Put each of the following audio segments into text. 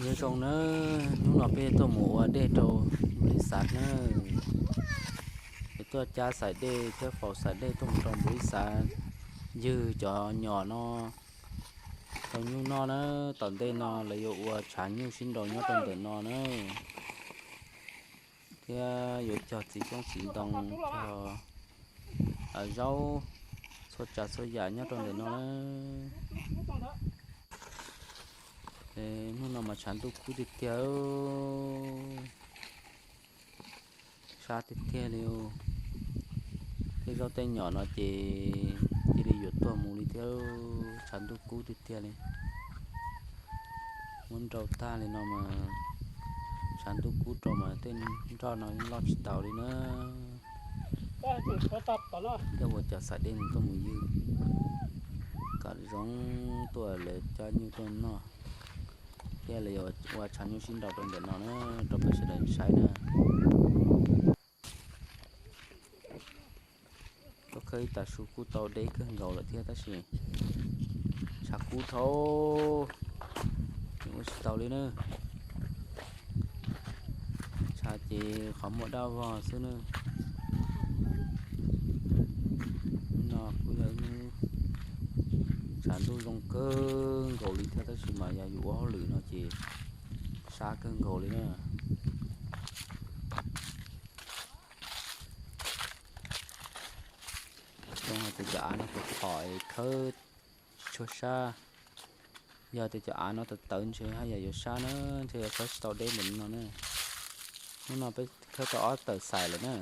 Nyob zoo nawb, hnub no peb tuaj mus ua dej rau nplis xav nawb. Peb tuaj cab xaim dej thiab faus xaim dej tuaj mus rau nplis xav ywg cov nyom no rau nyuj noj na. Tom ntej no lawv yuav ua tshav nyuj sib nraus nyob rau ntawm no na, thiab yuav cog txiv xyoob txiv ntoo, cog zaub, txhua tsav txhua yam nyob rau ntawm no na. Hnub no mas tshav ntuj kub tiag tiag, sab tiag tiag li. Tej zaub tej nyom no ces cia li yuav tuag mus li thiab, tshav ntuj kub tiag tiag li. Muab nrau tag li no mas tshav ntuj kub rau mas tej nroj no yeej loj tsis taus li na. Thiab ua cov xaim dej no tuaj mus ywg kom zoo, tuaj lawv cab nyuj tuaj noj, thiab lawv yuav ua tshav nyuj sib nraus rau ntawm no na, rau peb sawv daws saib na. Tuaj khawb ib tag su kuj tau deb kawg nkaus lawm thiab tab sis tshav kub dhau, ua tsis tau li na. Tshav ces qhov muaj dab vog xwb na. No kuj yog ib hnub tshav ntuj zoo kawg nkaus li thiab tab sis mas yog yus ua hauj lwm no ces sab kawg nkaus li na. Zoo hais tias cov av no kuv phom khawb tsis tshua sab. Yog tias cov av no tawv tawv ntshe haj yam yuav sab na, ntshe yuav khawb tsis tau deb ntawm no na. Hnub no peb khawb tau ob tawm xais lawm na.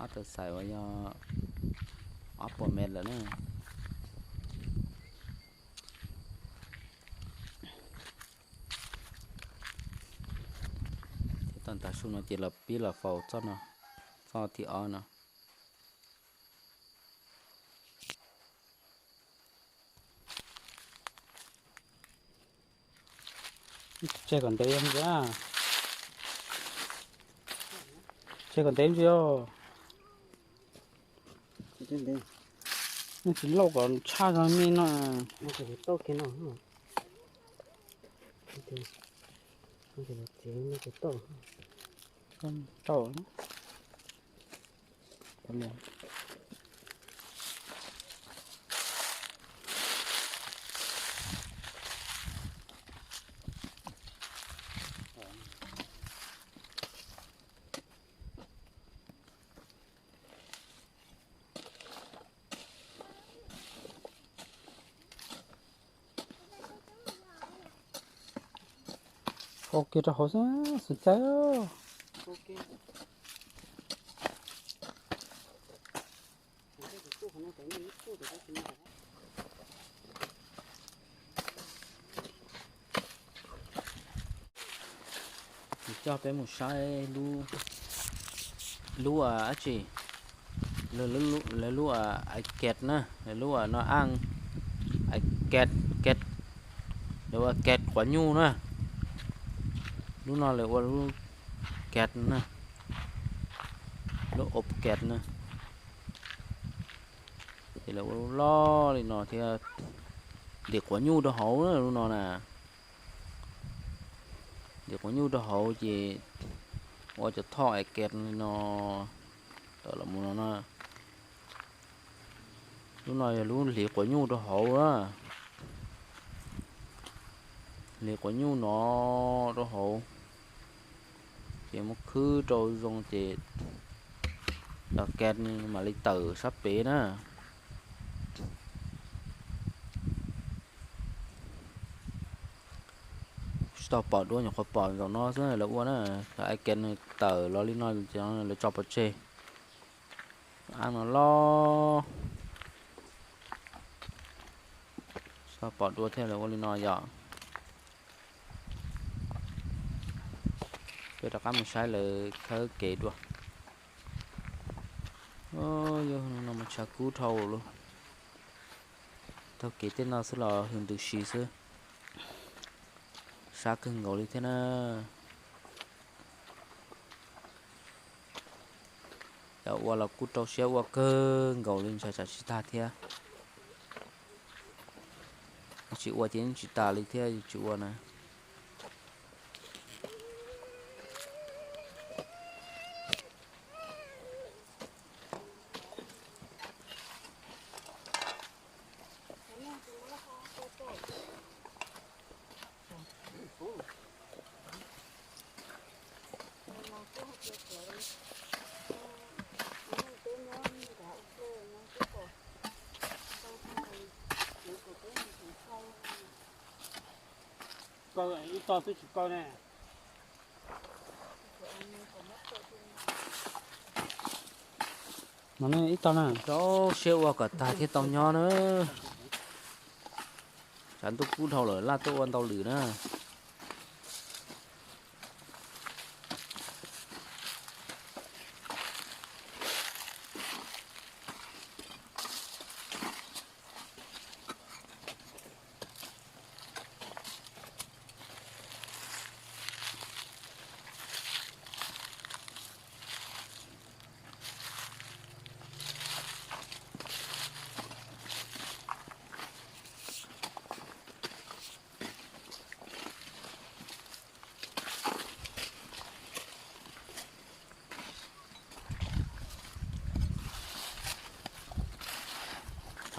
Ob tawm xais uas yog ob puas mev lawm na. Thiab tau ntag su no ces los pib los faus txoj no, txoj thib ob no. Tseg kom ntev ntsia, tseg kom ntev ntsia. Nej tsis lauj kom tshaj zog me no. Tau. Faus kiag rau hauv xwb, xwm txawv. Coj peb mus saib lub, lub dab tsi, lawv lub ais ket na, lawv lub no aj, ais ket, ket, lawv ua ket quav nyuj na. Lub no lawv ua lub ket na, lub ob ket na. Ces lawv ua lub loj li no thiab, ntim quav nyuj rau hauv na lub no na. Ntim quav nyuj rau hauv ces ua cov thoj ais ket li no tawm los mus no na. Lub no yog lub hliv quav nyuj rau hauv na. Hliv quav nyuj no rau hauv, ces muab khwb rau zoo ces cov ket mam li tawm sab pem na. Tsis tau pom dua, nyuam qhuav pom zaum no xwb lawv ua na. Cov ais ket nws tawm los li no, lawv tso pov tseg. Ab no loj, tsis tau pom dua thiab lawv ua li no yom. Peb rov qab mus saib lawv khawb kev dua. Yog no mas tshav kub dhau lawm. Taug kev tej no xwb los hws ntws si xwb. Sab kawg nkaus li thiab na. Cov ua los kuj rau siab ua kawg nkaus li, ntshai tsam tsis tag thiab. Tsis ua ces tsis tas li thiab, tsis ua na. Ib tog twb tsis kaw ne. Ib tog na. Rau siab ua kom tag thiaj tau nyob na. Tshav ntuj kub dhau lawm, laj tuaj ua ntau lwm na.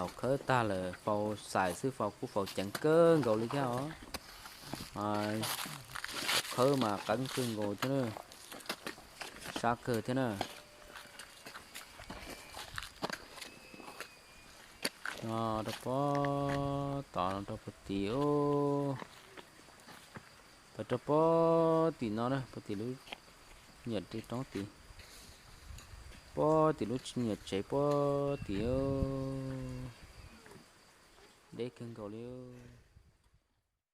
Thaum khawb tag lawm faus xais xwb, faus kuj faus ceev kawg nkaus li thiab os. Khawb mas qeeb kawg nkaus thiab na, sab kawg thiab na. No rau pob tod, no rau puag tim, pab rau pob tim no na, puag tim lub nyuam tsev roob tid, pob tim lub nyuam tsev pob tim, deb kawg nkaus li.